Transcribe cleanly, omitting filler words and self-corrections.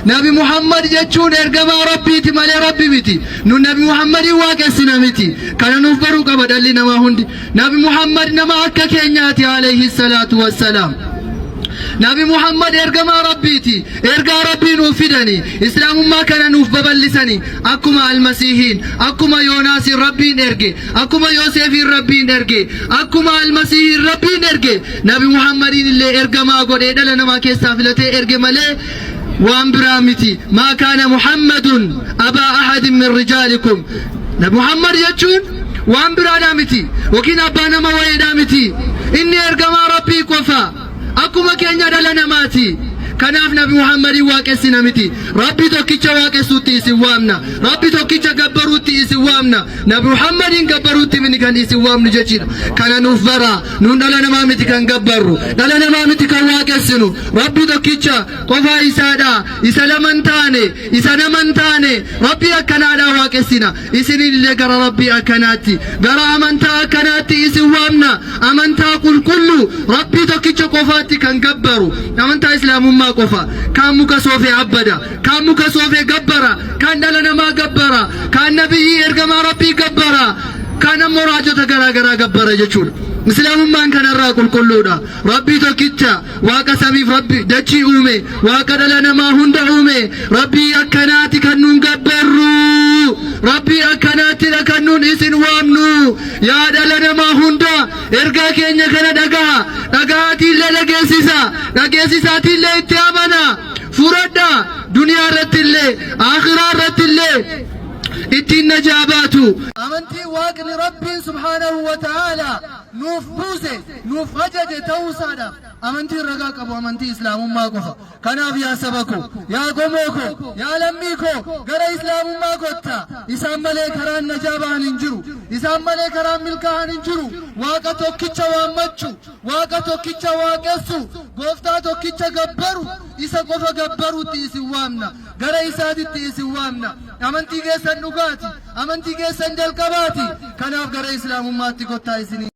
Nabi Muhammad jechuun ergamaa Rabbiiti malee Rabbi miti. Nu Nabi Muhammadiin waaqessina miti. Kana nuuf baruu qaba dhalli namaa hundi. Nabi Muhammad nama akka keenyaati alayhi salaatu wassalaam. Nabi Muhammad ergamaa Rabbiiti. Ergaa Rabbii nuuf fidani. Islaamummaa kana nuuf babal'isani. Akkuma Almasiihiin, akkuma Yoonaasiin Rabbiin erge, akkuma Yooseefiin Rabbiin erge, akkuma Almasiihiin Rabbiin erge, Nabi Muhammadiin illee ergamaa godhee dhala namaa keessaa filatee erge malee waan biraa miti. Maa kaana Muhammadun abaa ahadin min rijaalikum. Nabi Muhammad jechuun waan biraadhaa miti yookiin abbaa nama wayiidhaa miti. Inni ergamaa Rabbii qofa. Akkuma keenya dhala namaati. Kanaaf Nabi Muhammadiin waaqessina miti. Rabbi tokkicha waaqessuutti isin waamna. Rabbi tokkicha gabbaruutti isin waamna. Nabi Muhammadiin gabbaruutti miti kan isin waamnu jechuudha. Kana nuuf bara. Nuun dhala namaa miti kan gabbarru. Dhala namaa miti kan waaqessinu. Rabbi tokkicha qofaa isaadha. Isa lama hin taane, isa nama hin taane, Rabbii akkanaadha waaqessina. Isiniin illee gara Rabbii akkanaatti, gara amantaa akkanaatti isin waamna. Amantaa qulqulluu Rabbii tokkicha qofaatti kan gabbaru, amantaa Islaamummaa qofa. Kaan muka soofee abbada, kaan muka soofee gabbara, kaan dhala namaa gabbara, kaan nabiyyii ergamaa Rabbii gabbara, kaan ammoo raajota garaa garaa gabbara jechuudha. Islaamummaan kanarraa qulqulluudha. Rabbii tokkicha Waaqa samiif Rabbi dachii uume, Waaqa dhala namaa hunda uume, Rabbii akkanaati kan nuun gabbarru, Rabbii akkanaattidha kan nuun isin waamnu. Yaa dhala namaa hunda ergaa keenya kana dhagaha, dhagahaatiillee dhageessisa, dhageessisaatiillee itti amana, furadha, duniyaa irrattillee, aakhiraa irrattillee ittiin najaa baatu. Amantii Waaqni Rabbiin subhaanahu wa ta'aalaa nuuf buuse, nuuf ajaje ta'uu isaadhaaf amantiin ragaa qabu amantii Islaamummaa qofa. Kanaaf yaa saba koo, yaa qomoo koo, yaa lammii koo gara Islaamummaa kottaa. Isaan malee karaan najaa ba'an hin jiru. Isaan malee karaan milkaa'an hin jiru. Waaqa tokkicha waammachu, Waaqa tokkicha waaqessu, Gooftaa tokkicha gabbaru, isa qofa gabbaruutti isin waamna. Gara isaatitti isin waamna. Amantii keessan dhugaati. Amantii keessan jalqabaati. Kanaaf gara Islaamummaatti kottaa isiniin.